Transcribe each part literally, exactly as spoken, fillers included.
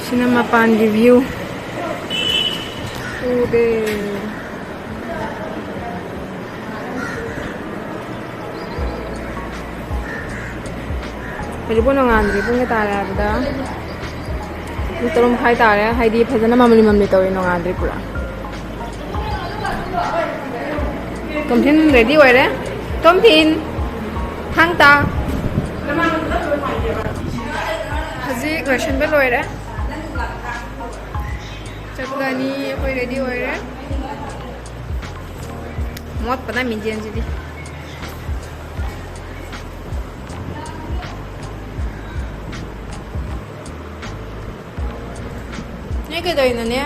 ꯁꯤꯅ ꯃꯄꯥꯟꯒꯤ view꯫ ꯎꯗꯦ꯫ ꯍꯧꯖꯤꯛꯄꯨ ꯅꯣꯡꯉꯥꯟꯗ꯭ꯔꯤ꯫ ꯄꯨꯡ ꯀꯌꯥ ꯇꯥꯔꯦ ꯍꯥꯏꯕꯗ? ꯄꯨꯡ ꯇꯔꯨꯛ ꯃꯈꯥꯏ ꯇꯥꯔꯦ꯫ ꯍꯥꯏꯗꯤ ꯐꯖꯅ ꯃꯝꯂꯤ ꯃꯝꯂꯤ ꯇꯧꯔꯤ, ꯅꯣꯡꯉꯥꯟꯗ꯭ꯔꯤ ꯄꯨꯔꯥ꯫ ꯇꯣꯝꯊꯤꯟ ready ꯑꯣꯏꯔꯦ꯫ ꯇꯣꯝꯊꯤꯟ, ꯊꯥꯡ ꯇꯥ꯫ ꯍꯧꯖꯤꯛ ꯂꯣꯏꯁꯤꯟꯕ ꯂꯣꯏꯔꯦ꯫ ꯆꯠꯂꯅꯤ, ꯑꯩꯈꯣꯏ ready ꯑꯣꯏꯔꯦ꯫ ꯃꯣꯠꯄꯅ ꯃꯤꯡꯖꯦꯜꯁꯤꯗꯤ꯫ ꯅꯣꯏ ꯀꯩꯗꯧꯔꯤꯅꯣꯅꯦ?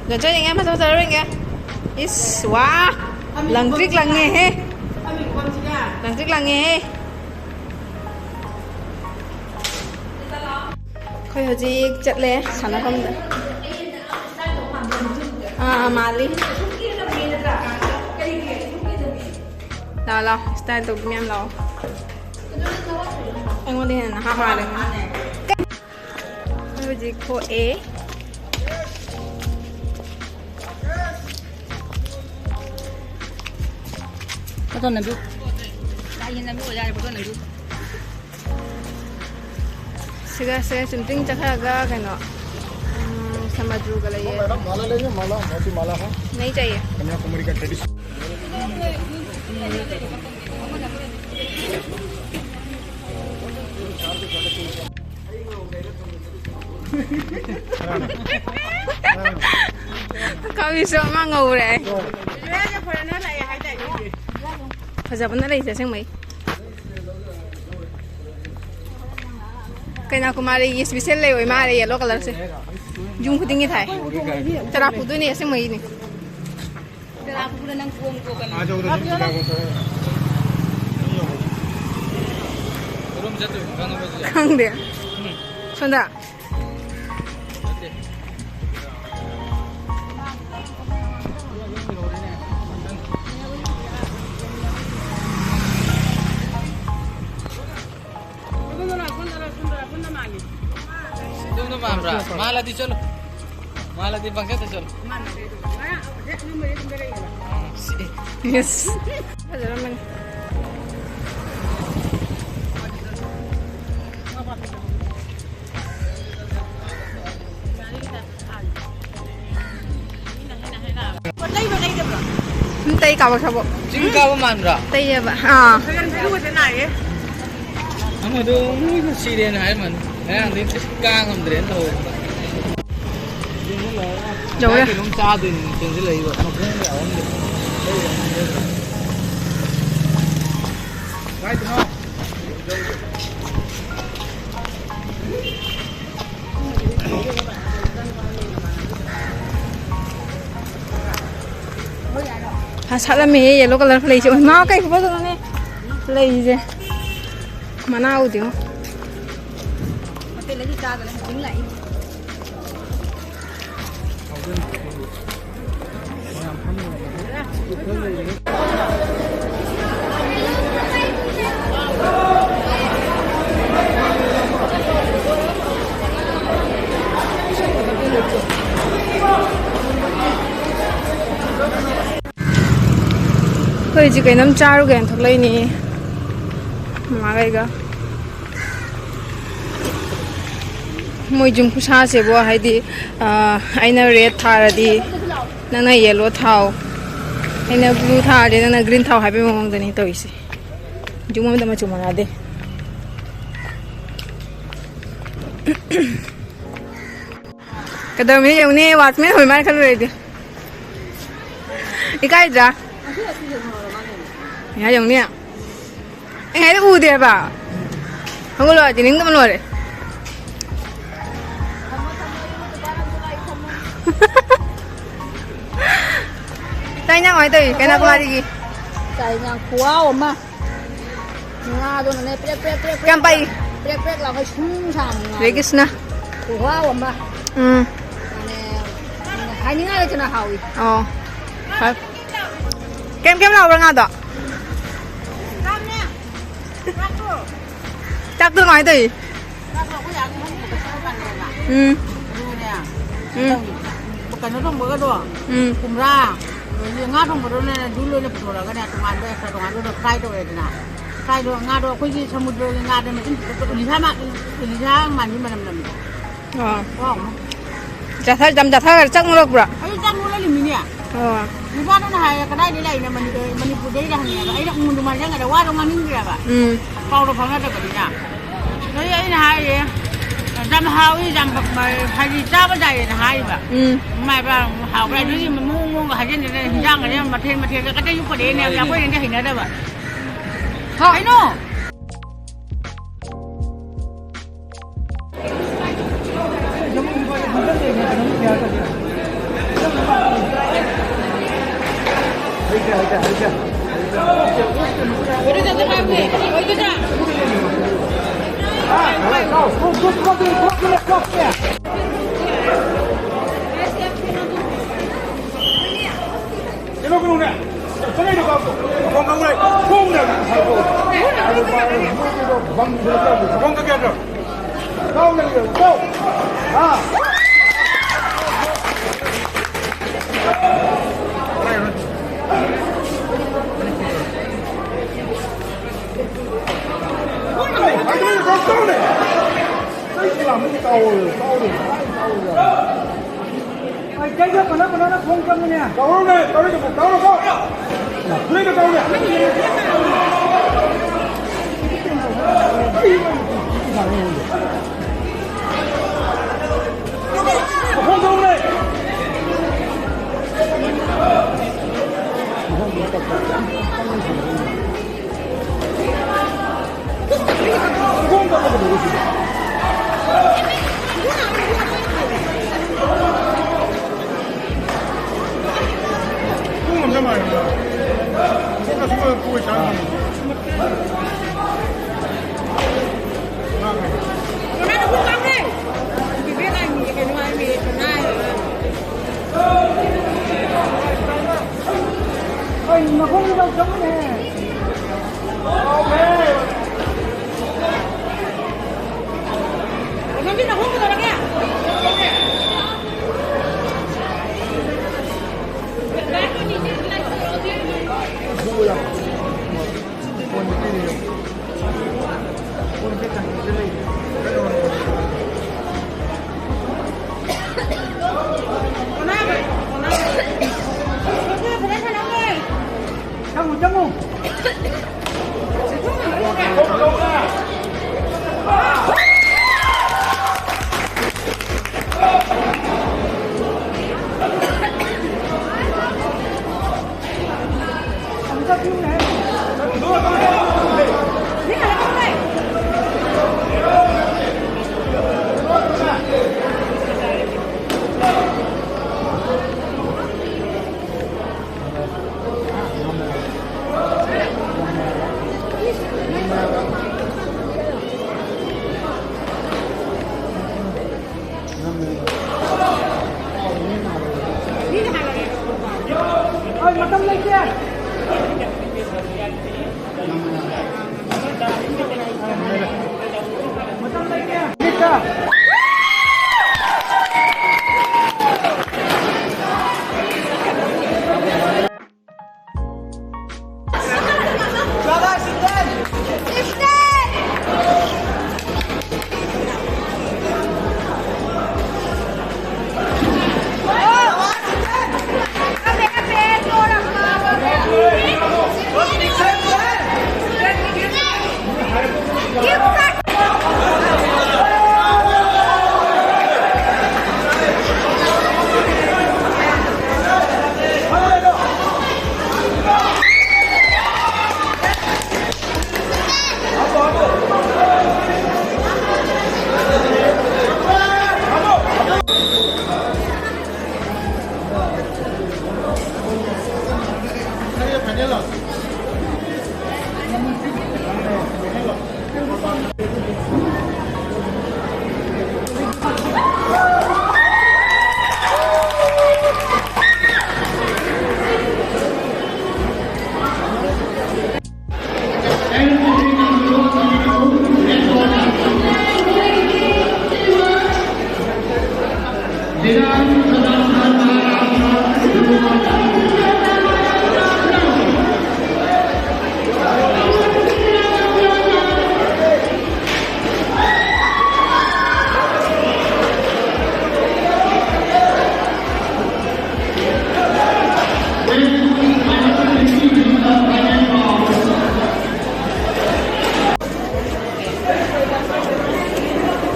ꯂꯣꯟꯆꯠ ꯌꯦꯡꯉꯦ, ꯐꯖ ꯐꯖꯕ ꯌꯦꯡꯉꯦ꯫ ꯏꯁ, ꯋꯥ! ꯂꯪꯇ꯭ꯔꯤꯛ ꯂꯪꯉꯦꯍꯦ꯫ ꯂꯪꯇ꯭ꯔꯤꯛ ꯂꯪꯉꯦꯍꯦ꯫ ꯑꯩꯈꯣꯏ ꯍꯧꯖꯤꯛ ꯆꯠꯂꯦ ꯁꯥꯟꯅꯐꯝꯗ꯫ ꯑꯥ, ꯑꯥ, ꯃꯥꯜꯂꯤ꯫ ꯂꯥꯛꯑꯣ, ꯂꯥꯛꯑꯣ, style ꯇꯧꯕꯤ ꯃꯌꯥꯝ ꯂꯥꯛꯑꯣ꯫ ꯑꯩꯉꯣꯟꯗ ꯍꯦꯟꯅ ꯅꯍꯥ ꯃꯥꯜꯂꯦ꯫ ꯑꯩꯈꯣꯏ ꯍꯧꯖꯤꯛ ꯊꯣꯛꯑꯦ꯫ ꯐꯣꯇꯣ ꯅꯝꯕꯤꯌꯨ꯫ ꯂꯥꯏ ꯌꯦꯡꯅꯕ ꯑꯣꯏꯖꯥꯠꯅꯤ, ꯐꯣꯇꯣ ꯅꯝꯕꯤꯌꯨ꯫ ꯁꯤꯒ, ꯁꯤꯒ ꯆꯨꯝꯇ꯭ꯔꯤꯡ ꯆꯠꯈ꯭ꯔꯒ ꯀꯩꯅꯣ, ꯎꯝ, ꯁꯃꯨꯗ꯭ꯔꯒ ꯂꯩꯌꯦ꯫ मैडम, माला ले लो, माला, मोती माला है। नहीं चाहिए। कन्याकुमारी का ट्रेडिशन। ꯀꯕꯤꯁꯨ ꯑꯃ ꯉꯧꯔꯦ꯫ ꯐꯖꯕꯅ ꯂꯩꯇꯦ ꯑꯁꯦꯡꯕꯩ꯫ ꯀꯩꯅꯥ ꯀꯨꯃꯥꯔꯤꯒꯤ special ꯂꯩ ꯑꯣꯏ ꯃꯥꯜꯂꯦ yellow colourꯁꯦ꯫ ꯌꯨꯝ ꯈꯨꯗꯤꯡꯒꯤ ꯊꯥꯏ꯫ ꯇꯔꯥ ꯄꯨꯗꯣꯏꯅꯦ ꯑꯁꯦꯡꯕꯒꯤꯅꯦ꯫ ꯈꯪꯗꯦ꯫ ꯁꯣꯝꯗ꯫ ꯑꯗꯨꯝꯅ ꯃꯥꯟꯕ꯭ꯔꯥ? ꯃꯥꯜꯂꯗꯤ ꯆꯠꯂꯨ꯫ ꯃꯥꯜꯂꯗꯤ ꯄꯪꯆꯠꯇ ꯆꯠꯂꯨ꯫ ꯉꯔꯥꯡ ꯍꯧꯖꯤꯛ ꯑꯅꯝꯕꯗꯤ ꯑꯗꯨꯝ ꯂꯩꯔꯛꯑꯦꯕ꯫ ꯁꯤ꯫ ꯌꯦꯁ꯫ ꯐꯖꯔꯝꯃꯅꯤ꯫ ꯂꯩꯕ꯭ꯔꯥ ꯂꯩꯗꯕ꯭ꯔꯥ? ꯁꯨꯝ ꯇꯩ ꯀꯥꯕꯛ ꯁꯥꯕꯛ꯫ ꯆꯤꯡ ꯀꯥꯕ ꯃꯥꯟꯕ꯭ꯔꯥ? ꯇꯩꯌꯦꯕ꯫ ꯑꯥ꯫ ꯁꯒꯟ ꯁꯖꯨꯒꯁꯦ ꯅꯥꯏꯌꯦ꯫ ꯑꯃꯗꯣ ꯃꯣꯏꯅ ꯁꯤꯔꯦꯅ ꯍꯥꯏꯔꯝꯕꯅꯤ꯫ ꯉꯔꯥꯡꯗꯤ ꯀꯥ ꯉꯝꯗ꯭ꯔꯦꯅ ꯇꯧꯋꯦ꯫ ꯌꯧꯔꯦ꯫ ꯀꯩꯅꯣꯝ ꯆꯥꯗꯣꯏꯅꯤ ꯆꯦꯟꯁꯤꯜꯂꯛꯏꯕ꯫ ꯃꯈꯣꯡ ꯌꯥꯎꯔꯝꯗꯦ꯫ ꯀꯥꯏꯗꯅꯣ? ꯐ ꯁꯥꯠꯂꯝꯃꯦꯍꯦ, yellow colour ꯂꯩꯁꯦ꯫ ꯃꯥ ꯀꯩ ꯈꯨꯐꯖꯅꯣꯅꯦ ꯂꯩꯁꯦ꯫ ꯃꯅꯥ ꯎꯗꯦꯉꯣ꯫ ꯍꯣꯇꯦꯜꯗꯒꯤ ꯆꯥꯗꯅ ꯍꯧꯖꯤꯛ ꯂꯥꯛꯏ꯫ ꯑꯩꯈꯣꯏ ꯍꯧꯖꯤꯛ ꯀꯩꯅꯣꯝ ꯆꯥꯔꯨꯒꯦꯅ ꯊꯣꯛꯂꯛꯏꯅꯦ ꯃꯃꯥꯒꯩꯒ꯫ ꯃꯣꯏ ꯌꯨꯝ ꯈꯨꯁꯥꯁꯦꯕꯣ, ꯍꯥꯏꯗꯤ, ꯑ, ꯑꯩꯅ red ꯊꯥꯔꯗꯤ ꯅꯪꯅ yellow ꯊꯥꯎ, ꯑꯩꯅ blue ꯊꯥꯔꯗꯤ ꯅꯪꯅ green ꯊꯥꯎ ꯍꯥꯏꯕꯒꯤ ꯃꯑꯣꯡꯗꯅꯤ ꯇꯧꯔꯤꯁꯦ꯫ ꯌꯨꯝ ꯑꯃꯗ ꯃꯆꯨ ꯃꯥꯟꯅꯗꯦ꯫ ꯀꯩꯗꯧꯔꯝꯃꯤꯅꯣ ꯌꯦꯡꯉꯨꯅꯦ, watchman ꯍꯣꯏ ꯃꯥꯅ ꯈꯜꯂꯨꯔꯦ ꯑꯩꯗꯤ꯫ ꯏꯀꯥꯏꯗ꯭ꯔꯥ? ꯌꯥ, ꯌꯦꯡꯉꯨꯅꯦ꯫ ꯑꯩ ꯍꯥꯏꯗꯤ ꯎꯗꯦꯕ꯫ ꯍꯧꯒꯠꯂꯣ ꯍꯥꯏꯗꯤ ꯅꯤꯡꯗꯕ ꯂꯣꯏꯔꯦ꯫ ꯆꯥꯛ ꯏꯟꯖꯥꯡ ꯀꯃꯥꯏꯅ ꯇꯧꯔꯤ? ꯀꯩꯅꯥ ꯀꯨꯃꯥꯔꯤꯒꯤ? ꯆꯥꯛ ꯏꯟꯖꯥꯡ ꯈꯨꯍꯥꯎ ꯑꯃ꯫ ꯉꯥꯗꯨꯅꯅꯦ ꯄ꯭ꯔꯦꯛ ꯄ꯭ꯔꯦꯛ ꯄ꯭ꯔꯦꯛ ꯄ꯭ꯔꯦꯛ ꯀꯌꯥꯝ ꯄꯥꯛꯏ? ꯄ꯭ꯔꯦꯛ ꯄ꯭ꯔꯦꯛ ꯂꯥꯎꯈꯩ ꯁꯨꯝ ꯁꯥꯡꯉꯤ ꯉꯥꯗꯣ꯫ ꯍꯔꯦ ꯀ꯭ꯔꯤꯁꯅ꯫ ꯈꯨꯍꯥꯎ ꯑꯃ꯫ ꯎꯝ꯫ ꯃꯥꯅꯦ꯫ ꯍꯥꯏꯅꯤꯡꯉꯥꯏ ꯂꯩꯇꯅ ꯍꯥꯎꯏ꯫ ꯑꯣ꯫ ꯍꯥꯎ꯫ ꯀꯦꯝ ꯀꯦꯝ ꯂꯥꯎꯕ꯭ꯔꯥ ꯉꯥꯗꯣ? ꯆꯥꯛꯇꯣ ꯀꯃꯥꯏꯅ ꯇꯧꯏ? ꯆꯥꯛꯇꯣ ꯑꯩꯈꯣꯏ ꯑꯥꯒꯤ ꯍꯣꯡꯕꯗ ꯆꯠꯂꯀꯥꯟꯗꯅꯦꯕ꯫ ꯎꯝ꯫ ꯑꯗꯨꯒꯅꯦ, ꯎꯝ꯫ ꯀꯩꯅꯣ ꯊꯣꯡꯕꯒꯗꯣ, ꯎꯝ꯫ ꯀꯨꯝꯔꯥ, ꯑꯗꯒꯤ ꯉꯥ ꯊꯣꯡꯕꯗꯣꯅꯦ, ꯑꯗꯨ ꯂꯣꯏꯅ ꯄꯨꯊꯣꯔꯛꯑꯒꯅꯦ, ꯇꯣꯉꯥꯟꯕ extra ꯇꯣꯉꯥꯟꯕ ꯑꯗꯨꯝ fry ꯇꯧꯔꯦꯗꯅ꯫ Fry ꯗꯣ, ꯉꯥꯗꯣ ꯑꯩꯈꯣꯏꯒꯤ ꯁꯃꯨꯗ꯭ꯔꯒꯤ ꯉꯥꯗ ꯃꯆꯤꯟ ꯄꯤꯛꯇꯛ ꯄꯤꯛꯇꯛ, ꯏꯂꯤꯁꯥ ꯃꯥ-, ꯏꯂꯤꯁꯥ ꯃꯥꯟꯕꯤ ꯃꯅꯝ ꯅꯝꯃꯦ꯫ ꯑꯥ꯫ ꯍꯥꯎ꯫ ꯆꯥꯊ-, ꯌꯥꯝ ꯆꯥꯊꯈ꯭ꯔꯦ, ꯆꯥꯛ ꯃꯣꯠꯂꯛꯄ꯭ꯔꯥ? ꯑꯩ ꯆꯥꯛ ꯃꯣꯠꯂꯜꯂꯤꯃꯤꯅꯦ꯫ ꯑꯣ꯫ ꯅꯨꯄꯥꯗꯨꯅ ꯍꯥꯏꯌꯦ, "ꯀꯗꯥꯏꯗꯩ ꯂꯥꯛꯏꯅꯣ? ꯃꯅꯤꯄꯨꯔ, ꯃꯅꯤꯄꯨꯔꯗꯩꯔ?" ꯍꯪꯉꯦꯕ꯫ ꯑꯩꯅ ꯎꯪꯗꯨ ꯃꯥꯜ ꯆꯪꯒꯗ ꯋꯥꯗꯣ ꯉꯥꯡꯅꯤꯡꯗ꯭ꯔꯦꯕ꯫ ꯎꯝ꯫ ꯄꯥꯎꯗꯣ ꯐꯥꯎꯅꯗꯕꯅꯤꯅ꯫ ꯑꯗꯩ ꯑꯩꯅ ꯍꯥꯏꯔꯦ, "ꯌꯥꯝ ꯍꯥꯎꯏ, ꯌꯥꯝ ꯍꯥꯏꯗꯤ ꯆꯥꯕ ꯌꯥꯏꯌꯦꯅ" ꯍꯥꯏꯔꯤꯕ꯫ ꯎꯝ꯫ ꯏꯃꯥ ꯏꯕꯥ ꯍꯥꯎꯕ꯭ꯔꯥ? ꯑꯗꯨꯒꯤ ꯃꯑꯣꯡ ꯃꯑꯣꯡꯒ ꯍꯥꯏꯖꯤꯟꯗꯅ ꯍꯤꯟꯖꯥꯡꯒꯁꯦ ꯌꯥꯝ ꯃꯊꯦꯜ ꯃꯊꯦꯜꯒ ꯀꯇꯩ ꯌꯨꯛꯄꯗꯩꯅꯦ ꯑꯩꯈꯣꯏꯅꯗꯤ ꯍꯩꯅꯗꯕ꯫ ꯍꯥ꯫ ꯀꯩꯅꯣ? ꯀꯩꯗ ꯀꯅꯥ ꯀꯅꯥꯅ ꯊꯣꯡ ꯆꯪꯕꯅꯦ? ꯀꯧꯔꯣꯅꯦ, ꯀꯧꯔꯣꯅꯦ, ꯀꯧꯔꯣ, ꯀꯧꯔꯣ꯫ ꯅꯣꯏꯗ ꯀꯧꯔꯣꯅꯦ꯫ ꯊꯣꯡ ꯆꯪꯕꯅꯦ꯫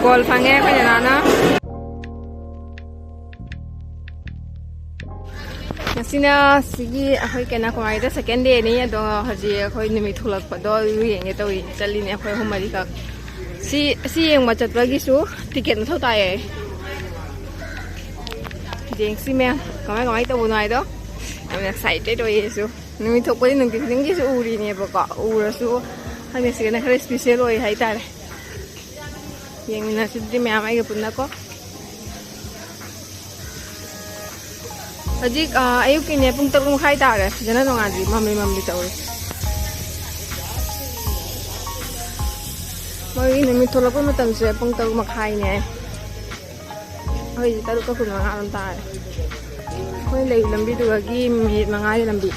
ꯒꯣꯜ ꯐꯪꯉꯦ ꯑꯩꯈꯣꯏ ꯅꯅꯥꯎꯅ꯫ ꯉꯁꯤꯅ ꯁꯤꯒꯤ ꯑꯩꯈꯣꯏ ꯀꯩꯅꯣ ꯀꯃꯥꯏꯗ second dayꯅꯤ꯫ ꯑꯗꯣ ꯍꯧꯖꯤꯛ ꯑꯩꯈꯣꯏ ꯅꯨꯃꯤꯠ ꯊꯣꯛꯂꯛꯄꯗꯣ ꯑꯗꯨ ꯌꯦꯡꯒꯦ ꯇꯧꯔꯤ꯫ ꯆꯠꯂꯤꯅꯦ ꯑꯩꯈꯣꯏ ꯑꯍꯨꯝ ꯃꯔꯤꯈꯛ꯫ ꯁꯤ, ꯁꯤ ꯌꯦꯡꯕ ꯆꯠꯄꯒꯤꯁꯨ ticket ꯃꯊꯧ ꯇꯥꯏꯌꯦ꯫ ꯌꯦꯡꯁꯤ ꯃꯌꯥꯝ ꯀꯃꯥꯏ ꯀꯃꯥꯏ ꯇꯧꯕꯅꯣ ꯍꯥꯏꯗꯣ꯫ ꯌꯥꯝ excited ꯑꯣꯏꯌꯦ ꯑꯩꯁꯨ꯫ ꯅꯨꯃꯤꯠ ꯊꯣꯛꯄꯗꯤ ꯅꯨꯡꯇꯤ ꯈꯨꯗꯤꯡꯒꯤꯁꯨ ꯎꯔꯤꯅꯦꯕꯀꯣ꯫ ꯎꯔꯁꯨ ꯈꯪꯗꯦ, ꯁꯤꯒꯅ ꯈꯔ special ꯑꯣꯏ ꯍꯥꯏꯇꯥꯔꯦ꯫ ꯌꯦꯡꯃꯤꯟꯅꯁꯤ ꯑꯗꯨꯗꯤ ꯃꯌꯥꯝ ꯑꯩꯒ ꯄꯨꯟꯅꯀꯣ꯫ ꯍꯧꯖꯤꯛ, ꯑ, ꯑꯌꯨꯛꯀꯤꯅꯦ, ꯄꯨꯡ ꯇꯔꯨꯛ ꯃꯈꯥꯏ ꯇꯥꯔꯦ꯫ ꯐꯖꯅ ꯅꯣꯡꯉꯥꯟꯗ꯭ꯔꯤ, ꯃꯝꯂꯤ ꯃꯝꯂꯤ ꯇꯧꯔꯤ꯫ ꯃꯣꯏꯒꯤ ꯅꯨꯃꯤꯠ ꯊꯣꯛꯂꯛꯄ ꯃꯇꯝꯁꯦ ꯄꯨꯡ ꯇꯔꯨꯛ ꯃꯈꯥꯏꯅꯦ꯫ ꯑꯩꯈꯣꯏꯁꯦ ꯇꯔꯨꯛꯀ ꯀꯨꯟ ꯃꯉꯥ ꯑꯗꯨꯝ ꯇꯥꯔꯦ꯫ ꯑꯩꯈꯣꯏ ꯂꯩ ꯂꯝꯕꯤꯗꯨꯒꯒꯤ ꯃꯤꯅꯤꯠ ꯃꯉꯥꯒꯤ ꯂꯝꯕꯤ꯫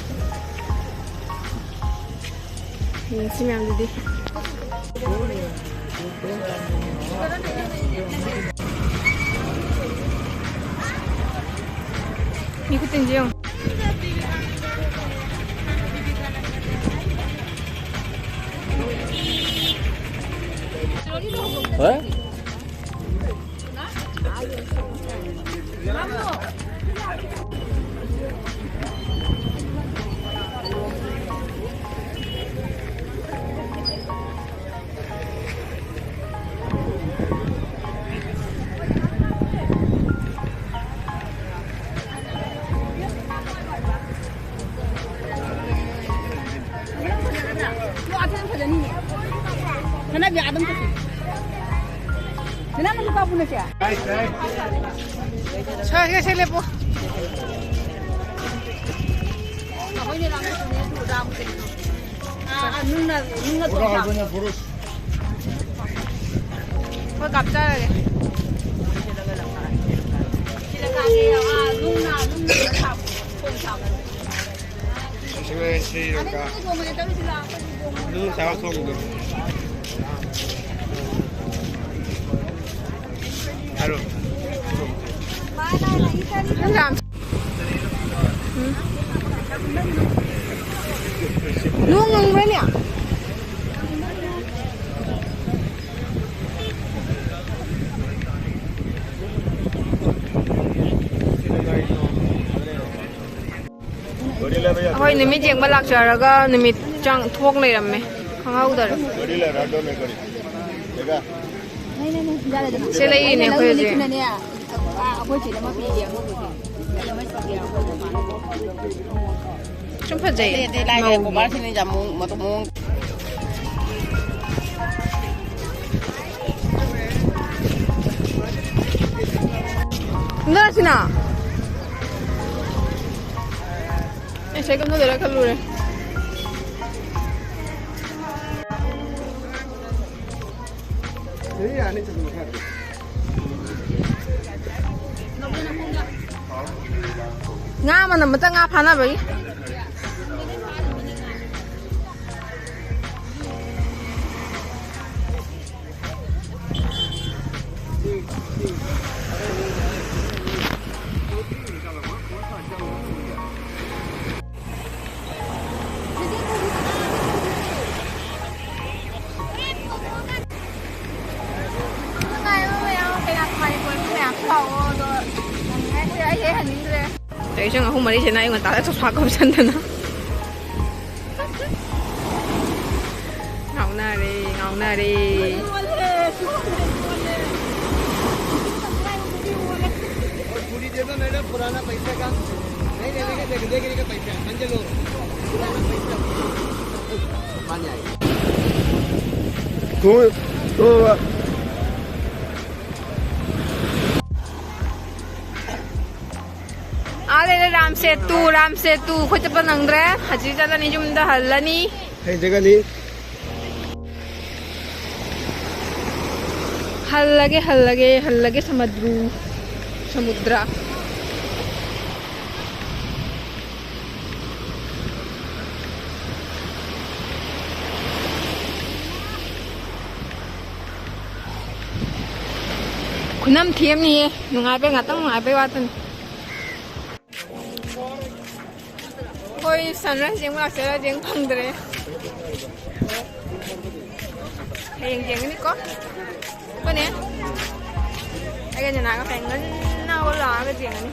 ꯌꯦꯡꯁꯤ ꯃꯌꯥꯝꯗꯨꯗꯤ꯫ ꯃꯤ ꯈꯨꯆꯤꯟꯁꯦ ꯌꯦꯡꯉꯣ꯫ ꯍꯣꯏ꯫ ꯁꯥꯏ, ꯁꯥꯏ, ꯁꯥꯏ ꯂꯦꯞꯄꯣ꯫ ꯑꯩꯈꯣꯏ ꯀꯥꯞꯆꯔꯒꯦ꯫ ꯁꯤ ꯌꯦꯡꯉꯨꯀꯣ꯫ ꯑꯗꯨ ꯆꯥꯕ ꯊꯣꯡꯕꯗꯣ꯫ ꯍꯥꯏꯔꯣ꯫ ꯌꯥꯝ ꯅꯣꯡ ꯉꯪꯕ꯭ꯔꯅꯦ? ꯑꯩꯈꯣꯏ ꯅꯨꯃꯤꯠ ꯌꯦꯡꯕ ꯂꯥꯛꯆꯔꯒ ꯅꯨꯃꯤꯠ ꯆꯪ ꯊꯣꯛ ꯂꯩꯔꯝꯃꯦ, ꯈꯪꯍꯧꯗꯔꯦ꯫ ꯁꯤ ꯂꯩꯔꯤꯅꯦ ꯑꯩꯈꯣꯏ ꯍꯧꯖꯤꯛ꯫ ꯁꯨꯝ ꯐꯖꯩ꯫ ꯑꯇꯩ ꯑꯇꯩ ꯂꯥꯏꯔꯦ, ꯃꯧꯒꯤ꯫ ꯀꯣꯕꯥꯔꯁꯤꯅ ꯌꯥꯝ ꯃꯑꯣꯡ-, ꯃꯇꯧ ꯃꯑꯣꯡ꯫ ꯅꯔꯁꯤꯅ꯫ ꯑꯩ ꯁꯥꯏꯀꯜ ꯊꯧꯗꯣꯏꯔꯥ ꯈꯜꯂꯨꯔꯦ꯫ ꯉꯥ ꯃꯅꯝ ꯑꯃꯇ, ꯉꯥ ꯐꯥꯅꯕꯒꯤ꯫ ꯇꯧꯔꯤꯁꯦ ꯑꯍꯨꯝ ꯃꯔꯤꯁꯤꯅ ꯑꯌꯨꯛ ꯉꯟꯇꯥꯗ ꯆꯧꯁ꯭ꯋꯥ ꯀꯧꯁꯟꯗꯅ꯫ ꯉꯥꯎꯅꯔꯦ, ꯉꯥꯎꯅꯔꯦ꯫ पूरी दे दो मैडम, पुराना पैसा का नहीं लेने का, देख, देख, देख, पैसा, समझ लो, पुराना पैसा। मान जाएगा। तो, तो ꯑꯥ ꯂꯩꯔꯦ ꯔꯥꯝ ꯁꯦꯇꯨ, ꯔꯥꯝ ꯁꯦꯇꯨ꯫ ꯑꯩꯈꯣꯏ ꯆꯠꯄ ꯅꯪꯗ꯭ꯔꯦ꯫ ꯍꯧꯖꯤꯛ ꯆꯠꯂꯅꯤ, ꯌꯨꯝꯗ ꯍꯜꯂꯅꯤ꯫ ꯀꯩ ꯖꯒꯥꯅꯤ? ꯍꯜꯂꯒꯦ, ꯍꯜꯂꯒꯦ, ꯍꯜꯂꯒꯦ ꯁꯃꯨꯗ꯭ꯔꯨ, ꯁꯃꯨꯗ꯭ꯔ꯫ ꯈꯨꯅꯝ ꯊꯦꯝꯅꯤꯌꯦ꯫ ꯅꯨꯡꯉꯥꯏꯕꯩ ꯉꯥꯛꯇꯪ ꯅꯨꯡꯉꯥꯏꯕꯩ ꯋꯥꯇꯅꯤ꯫ ꯑꯩꯈꯣꯏ ꯁꯟꯔꯥꯏꯁ ꯌꯦꯡꯕ ꯂꯥꯛꯆꯔ ꯌꯦꯡ ꯐꯪꯗ꯭ꯔꯦ꯫ ꯍꯌꯦꯡ ꯌꯦꯡꯒꯅꯤꯀꯣ꯫ ꯑꯩꯈꯣꯏꯅꯦ꯫ ꯑꯩꯒ ꯅꯅꯥꯒ ꯍꯌꯦꯡ ꯉꯟꯅ ꯍꯧꯒꯠꯂꯛꯑꯒ ꯌꯦꯡꯒꯅꯤ꯫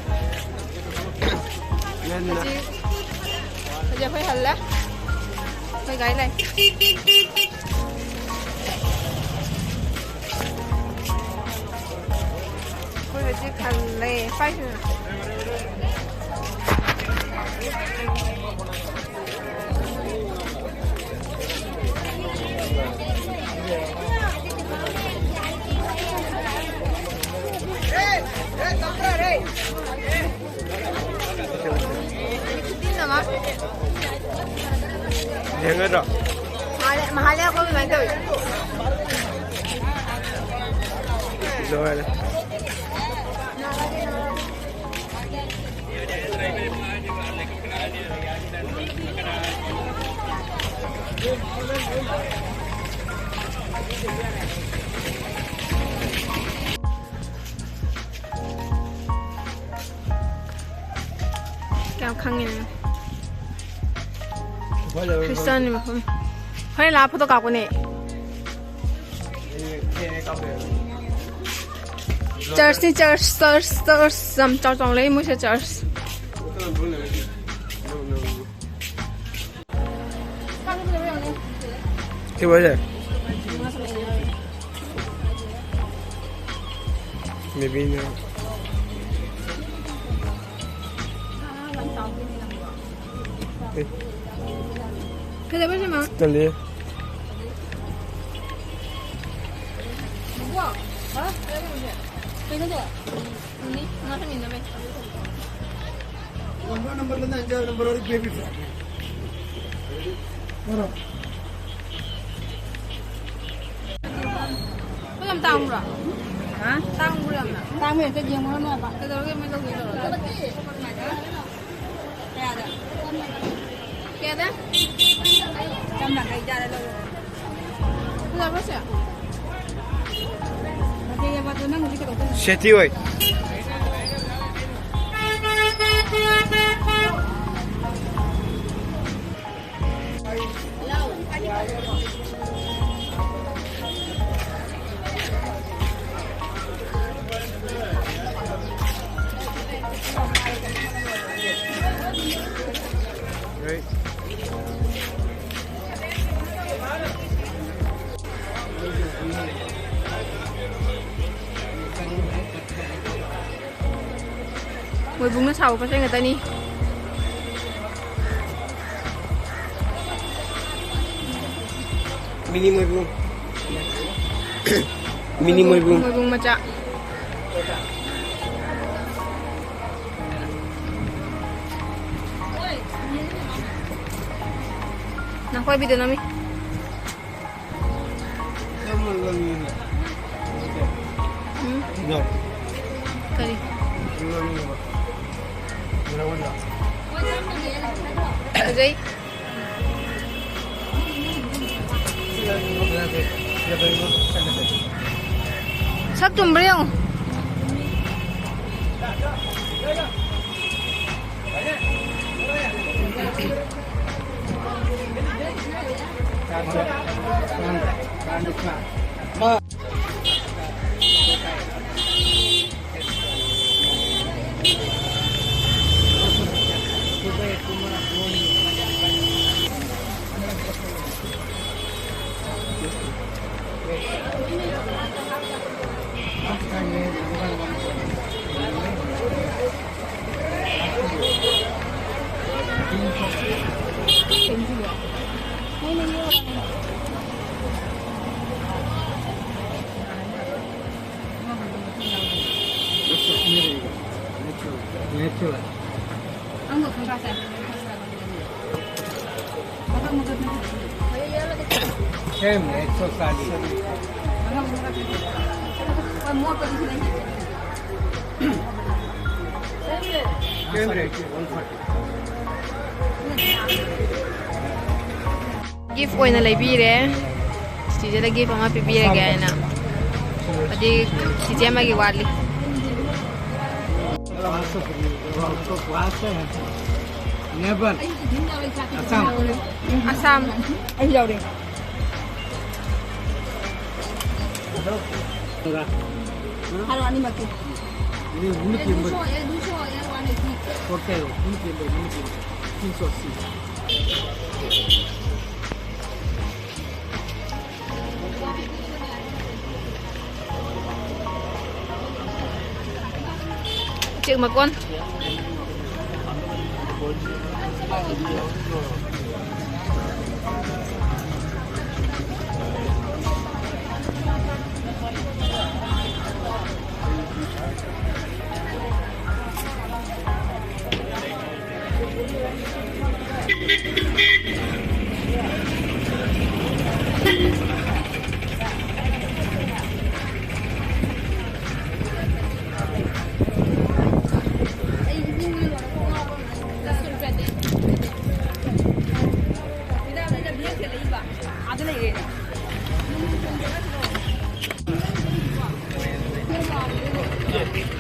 ꯉꯟꯅ꯫ ꯍꯧꯖꯤꯛ, ꯍꯧꯖꯤꯛ ꯑꯩꯈꯣꯏ ꯍꯜꯂꯦ꯫ ꯑꯩꯈꯣꯏ ꯒꯥꯔꯤ ꯂꯩ꯫ ꯑꯩꯈꯣꯏ ꯍꯧꯖꯤꯛ ꯍꯜꯂꯦ꯫ ꯄꯥꯏꯁꯤꯅ꯫ ꯌꯦꯡꯒꯗ꯭ꯔꯣ? ꯃꯍꯥꯂꯌꯥ, ꯃꯍꯥꯂꯌꯥ ꯀꯣꯏꯕ ꯑꯗꯨꯃꯥꯏꯅ ꯇꯧꯋꯤ꯫ ꯂꯣꯏꯔꯦ꯫ ꯀꯌꯥꯝ ꯈꯪꯉꯤꯅꯣ? ꯈ꯭ꯔꯤꯁꯇꯥꯟꯒꯤ ꯃꯐꯝ꯫ ꯍꯣꯔꯦꯟ ꯂꯥꯛꯑ ꯐꯣꯇꯣ ꯀꯥꯞꯄꯨꯅꯦ꯫ ꯆꯔꯆꯅꯤ, ꯆꯔꯆ, ꯆꯔꯆ, ꯆꯔꯆ꯫ ꯌꯥꯝ ꯆꯥꯎ ꯆꯥꯎ ꯂꯩ ꯃꯣꯏꯁꯦ ꯆꯔꯆ꯫ ꯀꯩ ꯑꯣꯏꯔꯦ? ꯕꯦꯕꯤꯅ꯫ ꯀꯩꯗꯧꯕ ꯁꯤꯃ? ꯇꯜꯂꯦ꯫ ꯍꯥ? ꯀꯩꯅꯣꯗꯣ? ꯎꯝ, ꯉꯥ ꯊꯝꯃꯤꯟꯅꯕꯩ꯫ ꯅꯝꯕꯔ ꯅꯝꯕꯔ ꯂꯩꯅ ꯑꯟꯖꯥ ꯅꯝꯕꯔ ꯋꯥꯔꯤ ꯕꯦꯕꯤ ꯐ꯭ꯔꯦꯟ꯫ ꯃꯔꯝ꯫ ꯄꯣꯠ ꯌꯥꯝ ꯇꯥꯡꯕ꯭ꯔꯣ? ꯍꯥ? ꯇꯥꯡꯕ꯭ꯔꯣ ꯌꯥꯝꯅ? ꯇꯥꯡꯕ ꯍꯦꯛꯇ ꯌꯦꯡꯉꯨꯔꯅꯨ ꯍꯥꯏꯕ꯫ ꯀꯩꯗꯧꯔꯒꯦ ꯃꯣꯏ ꯂꯧꯒꯦ ꯇꯧꯔꯒ? ꯀꯌꯥꯗ? ꯀꯌꯥꯗ? ꯆꯥꯝ ꯌꯥꯡꯈꯩ ꯆꯥꯔ ꯂꯧꯔꯣ꯫ ꯐꯖꯕ꯭ꯔꯣ ꯁꯦ? ꯁꯦꯊꯤ ꯍꯣꯏ꯫ ꯃꯣꯏꯕꯨꯡꯅ ꯁꯥꯕ ꯄꯣꯠꯆꯩ ꯉꯥꯛꯇꯅꯤ꯫ ꯃꯤꯅꯤ ꯃꯣꯏꯕꯨꯡ꯫ ꯃꯤꯅꯤ ꯃꯣꯏꯕꯨꯡ꯫ ꯃꯣꯏꯕꯨꯡ ꯃꯆꯥ꯫ ꯅꯈꯣꯏ ꯕꯤꯗꯤꯑꯣ ꯅꯝꯃꯤ꯫ ꯎꯝ? ꯀꯔꯤ? ꯐꯖꯩ꯫ ꯁꯛ ꯆꯨꯝꯕ꯭ꯔꯥ ꯌꯦꯡꯉꯨ꯫ Gift ꯑꯣꯏꯅ ꯂꯩꯕꯤꯔꯦ꯫ ꯆꯤꯆꯦꯗ gift ꯑꯃ ꯄꯤꯕꯤꯔꯒꯦ ꯍꯥꯏꯅ꯫ ꯑꯗꯩ ꯆꯤꯆꯦ ꯑꯃꯒꯤ ꯋꯥꯠꯂꯤ꯫ ꯑꯁꯥꯝ꯫ ꯑꯩ ꯌꯥꯎꯔꯦ꯫ ꯍꯥꯏꯔꯣ ꯑꯅꯤꯃꯛꯀꯤ꯫ ꯎꯆꯦꯛ ꯃꯀꯣꯟ꯫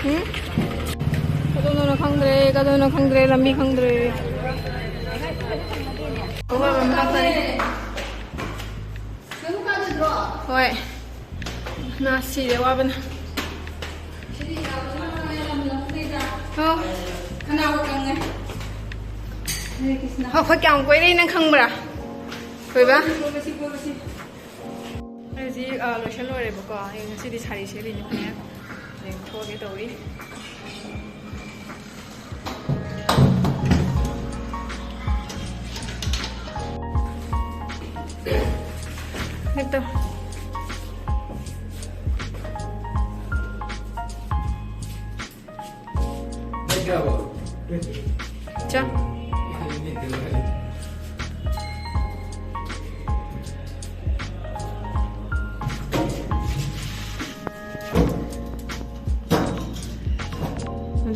ꯎꯝ? ꯀꯗꯣꯝꯗꯅꯣ ꯈꯪꯗ꯭ꯔꯦ, ꯀꯗꯣꯝꯗꯅꯣ ꯈꯪꯗ꯭ꯔꯦ, ꯂꯝꯕꯤ ꯈꯪꯗ꯭ꯔꯦ꯫ ꯍꯣꯏ꯫ ꯅꯥ ꯁꯤꯔꯦ ꯋꯥꯕꯅ꯫ ꯑꯣ꯫ ꯈꯅꯥꯎ ꯀꯪꯉꯦ꯫ ꯍꯔꯦ ꯀ꯭ꯔꯤꯁꯅ꯫ ꯑꯩꯈꯣꯏ ꯀꯌꯥꯝ ꯀꯣꯏꯔꯛꯏ ꯅꯪ ꯈꯪꯕ꯭ꯔꯥ? ꯀꯣꯏꯕ? ꯀꯣꯏꯔꯨꯁꯤ, ꯀꯣꯏꯔꯨꯁꯤ꯫ ꯑꯩ ꯍꯧꯖꯤꯛ, ꯑ, ꯂꯣꯏꯁꯟ ꯂꯣꯏꯔꯦꯕꯀꯣ꯫ ꯑꯩ ꯉꯁꯤꯗꯤ ꯁꯥꯔꯤ ꯁꯦꯠꯂꯤꯅꯦ ꯐꯅꯦꯛ꯫ ꯍꯌꯦꯡ ꯊꯣꯛꯑꯒꯦ ꯇꯧꯔꯤ꯫ ꯍꯦꯛꯇ꯫ ꯆꯥ꯫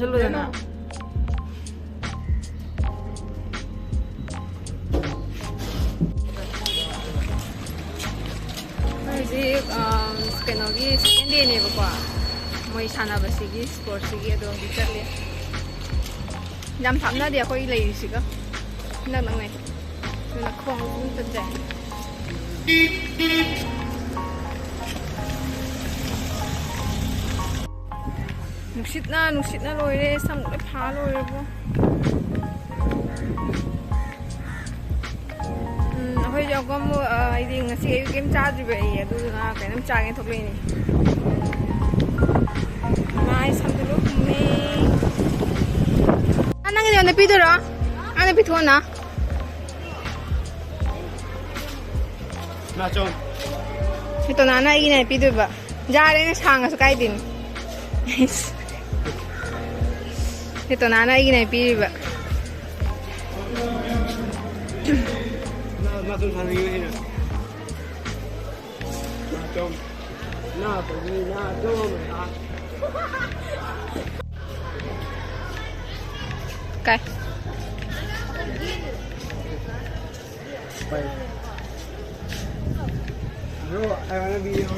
ꯆꯠꯂꯨꯗꯅ꯫ ꯍꯧꯖꯤꯛ, ꯑꯝ, ꯀꯩꯅꯣꯒꯤ second dayꯅꯦꯕꯀꯣ, ꯃꯣꯏ ꯁꯥꯟꯅꯕꯁꯤꯒꯤ, sportsꯁꯤꯒꯤ, ꯑꯗꯣ ꯍꯧꯖꯤꯛ ꯆꯠꯂꯤ꯫ ꯌꯥꯝ ꯊꯥꯞꯅꯗꯦ ꯑꯩꯈꯣꯏ ꯂꯩꯔꯤꯁꯤꯒ, ꯅꯛ ꯅꯛꯅꯩ꯫ ꯑꯗꯨꯅ ꯈꯣꯡꯅ ꯑꯗꯨꯝ ꯆꯠꯆꯩ꯫ ꯅꯨꯡꯁꯤꯠꯅ, ꯅꯨꯡꯁꯤꯠꯅ ꯂꯣꯏꯔꯦ, ꯁꯝ ꯂꯣꯏ ꯐꯥ ꯂꯣꯏꯔꯦꯕꯣ꯫ ꯎꯝ, ꯑꯩꯈꯣꯏꯁꯦ ꯑꯃꯨꯛ, ꯑ, ꯑꯩꯗꯤ ꯉꯁꯤ ꯑꯌꯨꯛ ꯀꯩꯝ ꯆꯥꯗ꯭ꯔꯤꯕ ꯑꯩ, ꯑꯗꯨꯗꯨꯅ ꯀꯩꯅꯣꯝ ꯆꯥꯒꯦꯅ ꯊꯣꯛꯂꯛꯏꯅꯦ꯫ ꯃꯥꯏ ꯁꯝꯗ ꯂꯣꯏ ꯍꯨꯝꯃꯦ꯫ ꯑ, ꯅꯪꯒꯤꯗꯤ ꯑꯩꯉꯣꯟꯗ ꯄꯤꯗꯣꯏꯔꯣ? ꯑꯩꯉꯣꯟꯗ ꯄꯤꯊꯣꯛꯑꯣꯅ꯫ ꯅꯥꯆꯣꯝ꯫ ꯍꯦꯇꯣꯅꯥꯅ ꯑꯩꯒꯤꯅꯦ ꯄꯤꯗꯣꯏꯕ꯫ ꯌꯥꯔꯦꯅꯦ, ꯁꯥꯡꯉꯁꯨ ꯀꯥꯏꯗꯦꯅꯦ꯫ ꯍꯦꯇꯣꯅꯥꯅ ꯑꯩꯒꯤꯅꯦ ꯄꯤꯔꯤꯕ꯫ ꯅꯥꯆꯣꯝ ꯁꯥꯟꯅꯈꯤꯕ ꯑꯩꯅ꯫ ꯅꯥꯆꯣꯝ꯫ ꯅꯥꯆꯣꯝ, ꯅꯥꯆꯣꯝ꯫ ꯀꯥꯏ꯫ Bye. Bro, I wanna be your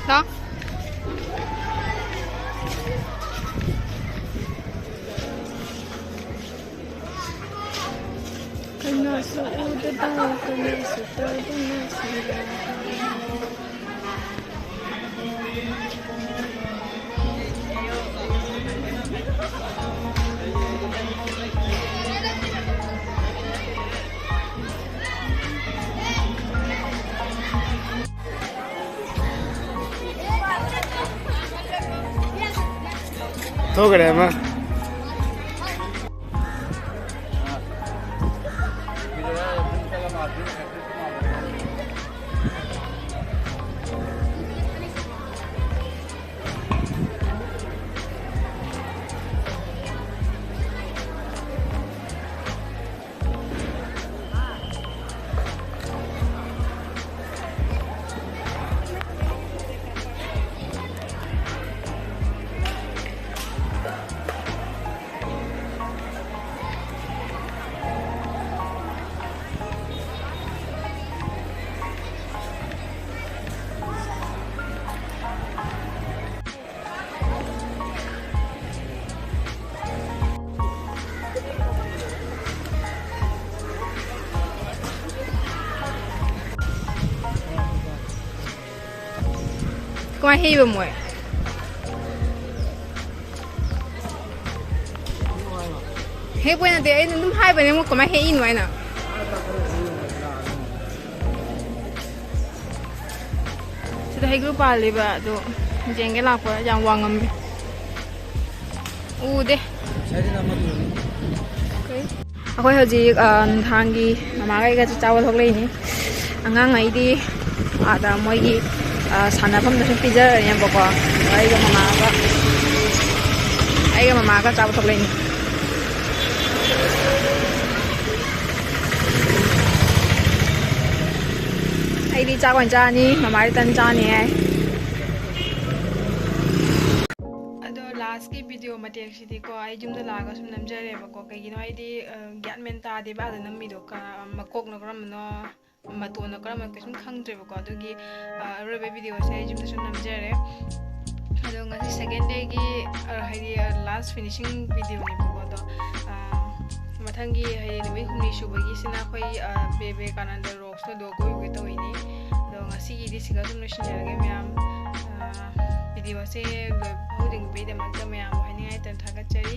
ꯂꯥꯎ꯫ ꯀꯅꯥꯁꯨ ꯎꯗꯕ, ꯀꯅꯥꯁꯨ ꯇꯥꯗꯅ ꯁꯤꯔꯥ꯫ ꯊꯣꯛꯈ꯭ꯔꯦ ꯑꯃ꯫ ꯀꯃꯥꯏ ꯍꯦꯛꯏꯕ ꯃꯣꯏ? ꯍꯦꯛꯄ ꯅꯠꯇꯦ, ꯑꯩꯅ ꯑꯗꯨꯝ ꯍꯥꯏꯕꯅꯦ, ꯃꯣꯏ ꯀꯃꯥꯏ ꯍꯦꯛꯏꯅꯣ ꯍꯥꯏꯅ꯫ ꯁꯤꯗ ꯍꯩꯒ꯭ꯔꯨ ꯄꯥꯜꯂꯤꯕ ꯑꯗꯨ ꯌꯦꯡꯒꯦ ꯂꯥꯛꯄ ꯌꯥꯝ ꯋꯥꯡꯉꯝꯃꯤ꯫ ꯎꯗꯦ꯫ ꯑꯩꯈꯣꯏ ꯍꯧꯖꯤꯛ, ꯑ, ꯅꯨꯡꯗꯥꯡꯒꯤ ꯃꯃꯥꯒ ꯑꯩꯒ ꯆꯥꯛ ꯆꯥꯕ ꯊꯣꯛꯂꯛꯏꯅꯤ꯫ ꯑꯉꯥꯡꯉꯩꯗꯤ ꯑꯥꯗ ꯃꯣꯏꯒꯤ, ꯑ, ꯁꯥꯟꯅꯐꯝꯗ ꯁꯨꯝ ꯄꯤꯖꯔꯅꯦꯕꯀꯣ꯫ ꯑꯗꯣ ꯑꯩꯒ ꯃꯃꯥꯒ, ꯑꯩꯒ ꯃꯃꯥꯒ ꯆꯥꯕ ꯊꯣꯛꯂꯛꯏꯅꯤ꯫ ꯑꯩꯗꯤ ꯆꯥꯛ ꯑꯣꯏꯅ ꯆꯥꯔꯅꯤ, ꯃꯃꯥꯗꯤ ꯇꯟ ꯆꯥꯅꯤ ꯍꯥꯏ꯫ ꯑꯗꯣ ꯂꯥꯁꯀꯤ ꯚꯤꯗꯤꯑꯣ ꯃꯇꯦꯛꯁꯤꯗꯤꯀꯣ, ꯑꯩ ꯌꯨꯝꯗ ꯂꯥꯛꯑꯒ ꯁꯨꯝ ꯅꯝꯖꯔꯦꯕꯀꯣ꯫ ꯀꯩꯒꯤꯅꯣ ꯍꯥꯏꯗꯤ, ꯑ, ꯒ꯭ꯌꯥꯟ ꯃꯦꯟ ꯇꯥꯗꯦꯕ ꯑꯥꯗ ꯅꯝꯃꯤꯗꯣ, ꯀ-, ꯃꯀꯣꯛꯅ ꯀꯔꯝꯕꯅꯣ, ꯃꯇꯣꯟꯅ ꯀꯔꯝꯕꯅꯣ ꯀꯩꯁꯨꯝ ꯈꯪꯗ꯭ꯔꯦꯕꯀꯣ꯫ ꯑꯗꯨꯒꯤ, ꯑ, ꯑꯔꯣꯏꯕ ꯚꯤꯗꯤꯑꯣꯁꯦ ꯑꯩ ꯌꯨꯝꯗ ꯁꯨꯝ ꯅꯝꯖꯔꯦ꯫ ꯑꯗꯣ ꯉꯁꯤ ꯁꯦꯀꯦꯟ ꯗꯦꯒꯤ, ꯑ, ꯍꯥꯏꯗꯤ, ꯑ, ꯂꯥꯁ ꯐꯤꯅꯤꯁꯤꯡ ꯚꯤꯗꯤꯑꯣꯅꯦꯕꯀꯣ꯫ ꯑꯗꯣ, ꯑ, ꯃꯊꯪꯒꯤ ꯍꯥꯏꯗꯤ ꯅꯨꯃꯤꯠ ꯍꯨꯝꯅꯤ ꯁꯨꯕꯒꯤꯁꯤꯅ ꯑꯩꯈꯣꯏ, ꯑ, ꯕꯦ-, ꯕꯦ-, ꯕꯤꯕꯦꯀꯥꯅꯟꯗ ꯔꯣꯛꯁꯇꯣ ꯑꯗꯨ ꯀꯣꯏꯔꯨꯒꯦ ꯇꯧꯔꯤꯅꯤ꯫ ꯑꯗꯣ ꯉꯁꯤꯒꯤꯗꯤ ꯁꯤꯒ ꯑꯗꯨꯝ ꯂꯣꯏꯁꯤꯟꯖꯔꯒꯦ ꯃꯌꯥꯝ꯫ ꯑ, ꯚꯤꯗꯤꯑꯣꯁꯦ ꯂꯣꯏ-, ꯐꯥꯎ ꯌꯦꯡꯕꯤꯕꯒꯤꯗꯃꯛꯇ ꯃꯌꯥꯝꯕꯨ ꯍꯥꯏꯅꯤꯡꯉꯥꯏ ꯂꯩꯇꯅ ꯊꯥꯒꯠꯆꯔꯤ꯫